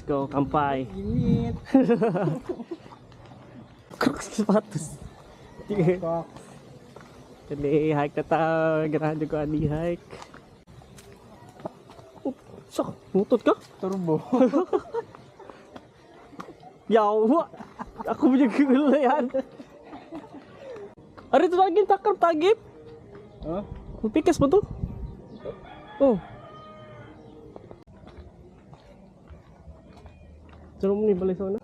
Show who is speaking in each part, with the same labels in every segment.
Speaker 1: Let's go, kampay.
Speaker 2: Init.
Speaker 1: Crocs sapatos.
Speaker 2: Crocs.
Speaker 1: Dali, hike na ta. Ganahan ko ani hike. Oh, sok, mutot ka?
Speaker 2: Turbo.
Speaker 1: Yawa! Ako ba yung gulayan? Ari ito lagi, takar, tagip.
Speaker 2: Huh?
Speaker 1: Pikas mo to? Oh. Sino mo ni balay sa una?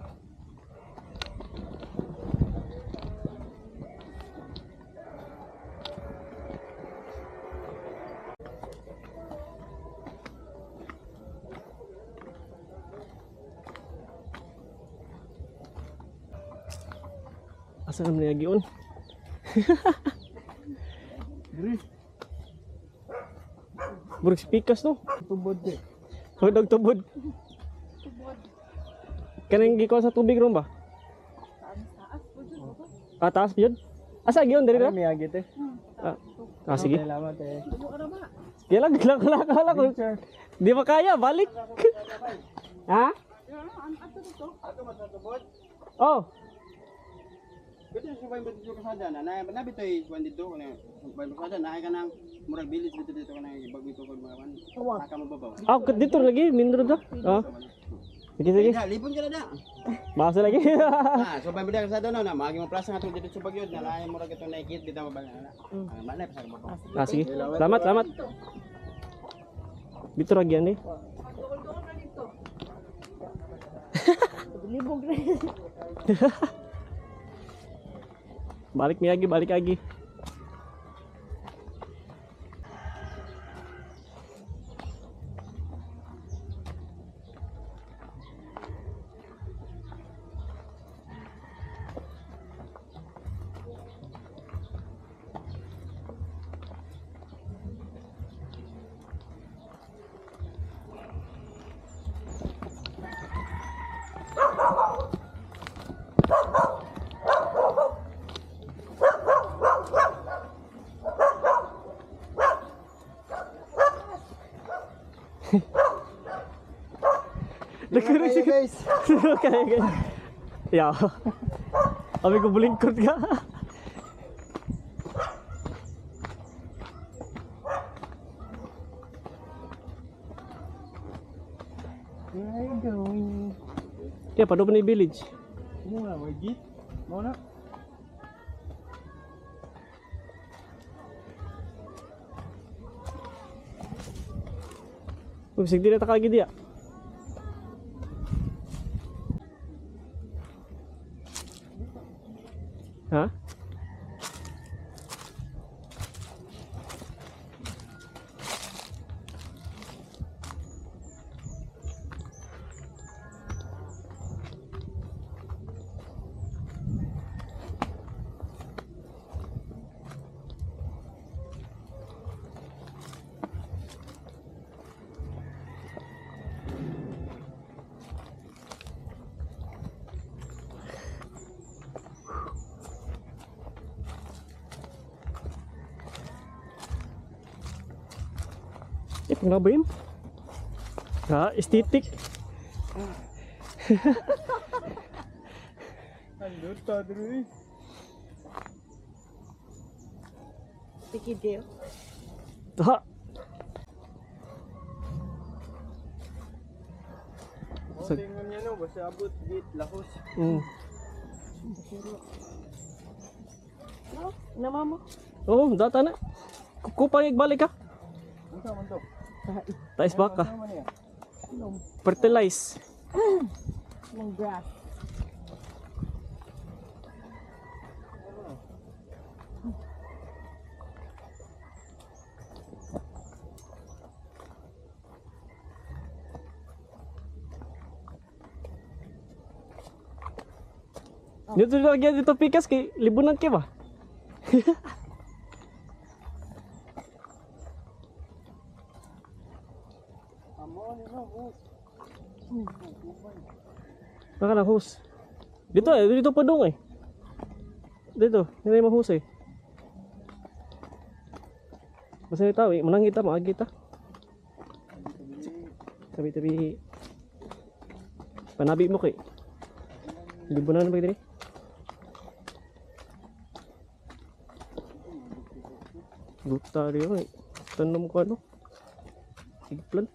Speaker 1: Asa naman niya giun?
Speaker 2: Diri.
Speaker 1: Murag si Pikas no?
Speaker 2: Tubod eh.
Speaker 1: Tubod tubod. Kanang gikuha sa tubig ron ba? Ah, taas yun? Asa giyon diri ra?
Speaker 2: May agit eh.
Speaker 1: Ah, ah, sige.
Speaker 2: Salamat eh.
Speaker 1: Sige lang, lang, lang, lang, lang. Di ba kaya, balik. Ha? Oh,
Speaker 3: Pwede sa subay dito kasada na na na bitoy kuan dito kana subay kasada na ka nang murag village dito dito kana ibag dito kag mga kan ka mababaw.
Speaker 1: Ah, dito lagi, main road ah. Ah. Sige, sige.
Speaker 3: Da libon ka na da.
Speaker 1: Basa lagi.
Speaker 3: Ah, subay mo kasada no na maagi mo plaza nga dito sa Baguio na lain murag ito na ikit bitaw mabala na. Ah, mana pa sa mababaw.
Speaker 1: Ah, sige. Salamat, salamat. Dito ra gyud eh.
Speaker 4: Libog rin.
Speaker 1: Balik miyagi, balik lagi.
Speaker 2: Nagkano guys.
Speaker 1: Kaya guys. Ya. Abi ko bulingkod ka.
Speaker 2: Where are you going?
Speaker 1: Kaya pa ni village.
Speaker 2: Mo na, may git. Mo na.
Speaker 1: Uy, bisag di na ta kagi diya. Ha? Eh, pang ba yun? Ha, aesthetic.
Speaker 2: Andot ta diri.
Speaker 4: Tikideo.
Speaker 1: Ha.
Speaker 2: Oh, tingnan niya no, basta abot git lahos.
Speaker 4: No, na mama.
Speaker 1: Oo, data na. Kupang balik ka.
Speaker 2: Unsa man to?
Speaker 1: Tais baka.
Speaker 2: Unsa man niya?
Speaker 1: Fertilize.
Speaker 4: Ng grass.
Speaker 1: Dito lagi dito pikas kay libunan kay ba?
Speaker 2: Amo ni no, hos.
Speaker 1: Baka na hose. Dito eh, dito pa dong eh. Dito, hindi na mahose eh. Basta ito, eh, manang kita, maagi ta. Tabi tabi. Panabi mo kay. Libunan na ba diri? Guta rin eh. Tanom ko ano. Eggplant.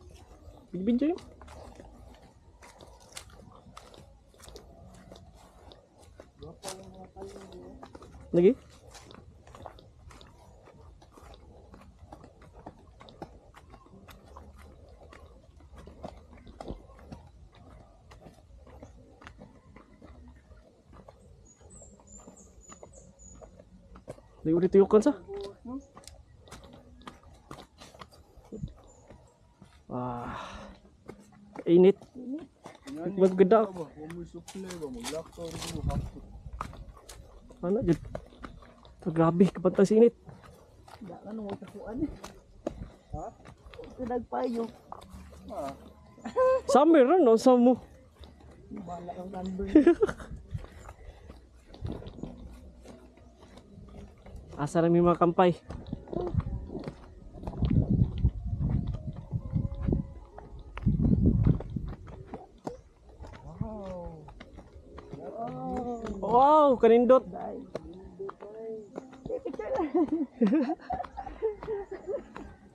Speaker 1: Bigyan yun. Lagi? Di ulit tuyukan sa. Ah. Init. Maganda. Ano jud? Ito, grabe kapantang sa init.
Speaker 4: Wala ka nung kakuan. Ha? Ito nagpayo.
Speaker 1: Summer ron no sa mo.
Speaker 4: Bala kang sunburn.
Speaker 1: Asa na may mga kampay. Wow, kanindot.
Speaker 4: Eh, picture lang.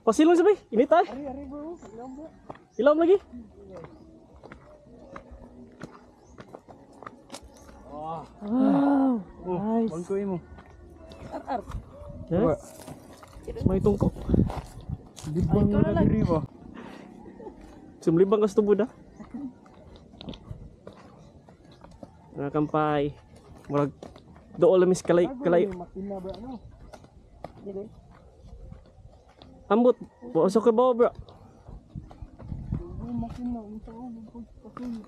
Speaker 1: Pasilong sabay, init ay. Ilom lagi.
Speaker 4: Wow. Nice.
Speaker 2: Bangkoy mo.
Speaker 4: Ar-ar.
Speaker 1: Eh? May tungko.
Speaker 2: Libang
Speaker 4: ikaw na
Speaker 2: na
Speaker 4: lang.
Speaker 2: diri ba?
Speaker 1: Sumlibang kas tubod ah. Mga kampay. Murag dool lamis kalay kalay.
Speaker 2: Makina ba ano?
Speaker 4: Dili.
Speaker 1: Ambot. Buo ka ba bro?
Speaker 2: Makina unsa ko magpagpasul.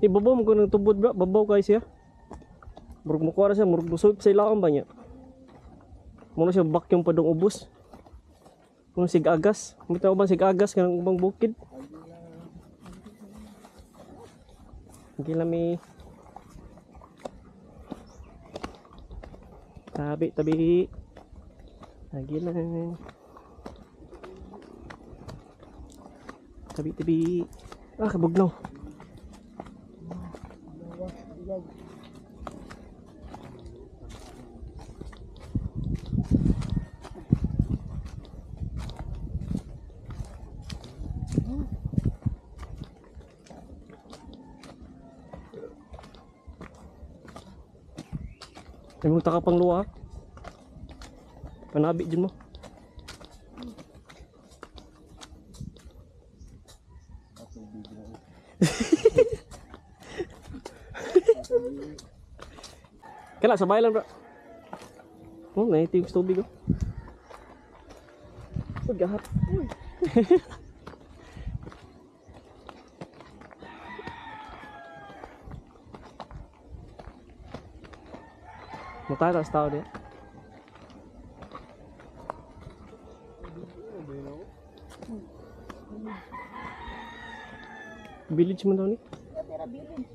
Speaker 1: Ibabaw mo ko ng tubod bro. Babaw kay siya. Murag mo kuha siya, murag musulp sa ilaon ba niya. Muna siya vacuum pa dong ubos. Muna sig agas. Muna ba sig agas kanang ubang bukid. Hindi lang may tabi tabi. Lagi lang. Tabi tabi. Ah, kabugnaw. Ay mo taka pang luwa. Panabi dyan mo. Kala sabay lang bro. Oh, naiti yung tubig oh. Uy, gahat. Uy. Matatas tao niya. Village man daw ni.
Speaker 4: Tira village.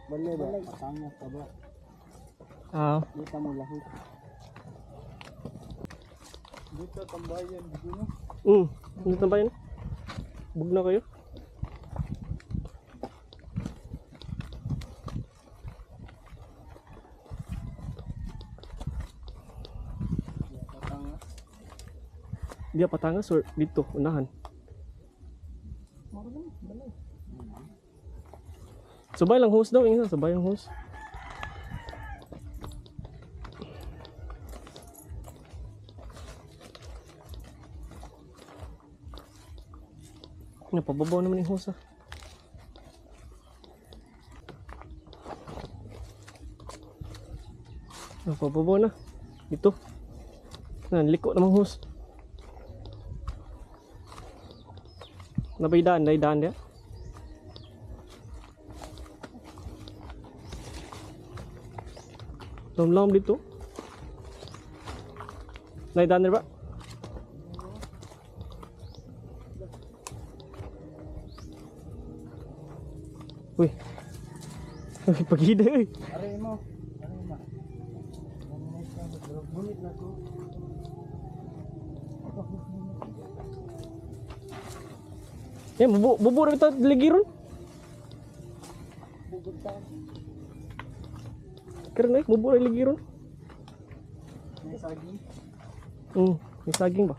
Speaker 3: Balay ba? Patangas ka ba?
Speaker 1: Ah,
Speaker 3: Dito mo lahot.
Speaker 2: Dito tambayan dito no.
Speaker 1: Ano tambayan? Bugna kayo?
Speaker 3: Patangas.
Speaker 1: Di Patangas or dito, unahan. Subay lang host daw, ingsa, subay ang host. Napababaw naman yung host ah. Napababaw na. Dito. Nan, liko namang host. Nabaydaan, nabaydaan dia. Lamlam dito. Naidaan na ba? Paghida eh.
Speaker 2: Aray mo. Aray mo. Gunit na ko.
Speaker 1: Yan, bubu, bubu rin ito, ligiron. Karon eh, bubu rin ligiron.
Speaker 2: May saging.
Speaker 1: May saging ba?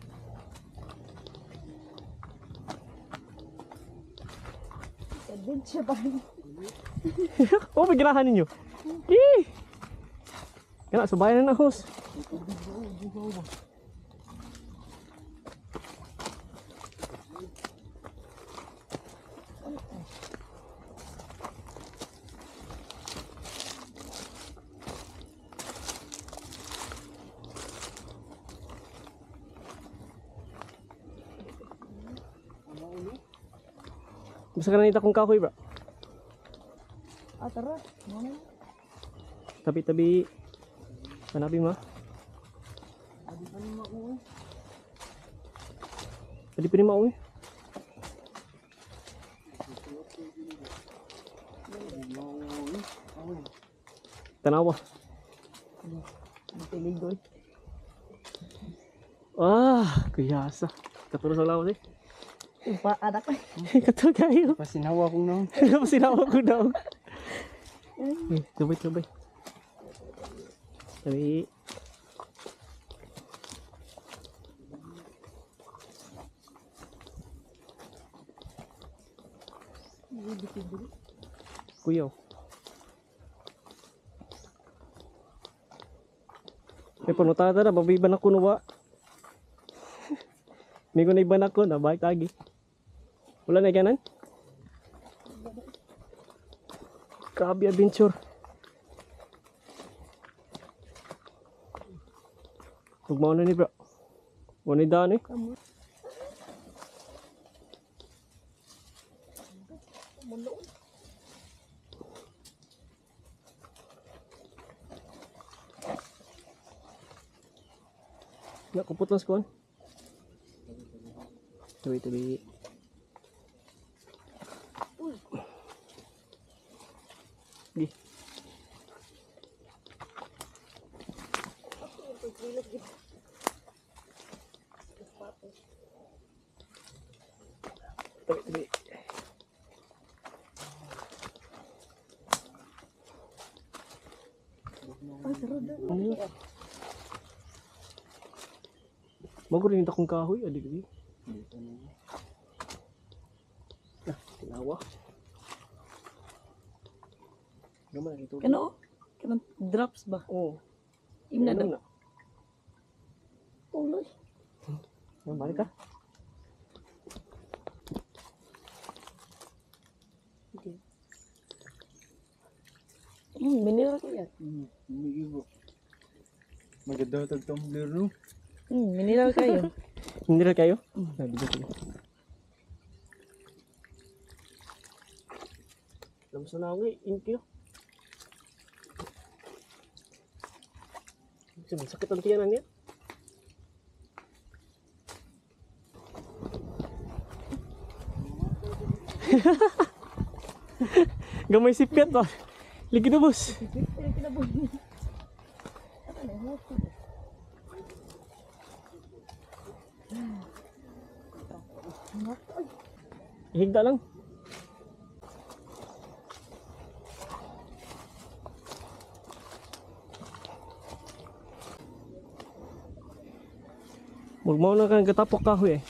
Speaker 4: Adventure ba?
Speaker 1: Oh, may ganahan ninyo. Eh! Kana, subayan na na, host. Basta ka na nita kong kahoy, bro.
Speaker 4: Ah, tara. Mama.
Speaker 1: Tabi-tabi. Hanapin mo. Adi pa ni mauwi. Tanawa.
Speaker 4: Ang tiligoy.
Speaker 1: Ah, kuyasa. Katulog sa lawas eh.
Speaker 4: Upa, anak ko.
Speaker 1: Katulog kayo.
Speaker 2: Pasinawa kong noon.
Speaker 1: Pasinawa ko daw. Eh, sabay, sabay. Tabi. Kuya. May panutada na, babiban ako nuwa. May ko na iban ako na, balik tagi. Wala na ganan? Grabe adventure. Ugmaw na ni bro. Wala ni daan eh. Nakupot lang sa kuwan. Tabi, tabi. Gi. Tabi, tabi.
Speaker 4: Ay, tara daw.
Speaker 1: Mago rin akong kahoy, adi gabi. Ah, tinawa. Gaman ito.
Speaker 4: Kano? Kanang drops ba?
Speaker 1: Oo.
Speaker 4: Imna
Speaker 1: Inom
Speaker 4: na.
Speaker 1: na.
Speaker 4: Uloy.
Speaker 1: Ah, balik ka.
Speaker 4: Mineral kaya.
Speaker 2: Umiibo. Maganda tag tumbler no.
Speaker 4: Mineral kayo.
Speaker 1: Hindi na kayo? Ah, bigyan ko. Lamsa na ako eh. Inti oh. Sakit ang tiyanan niya. Gamay sipyat ba? Ligi na boss. Higda lang. Mugmaw na kang katapok kahoy eh.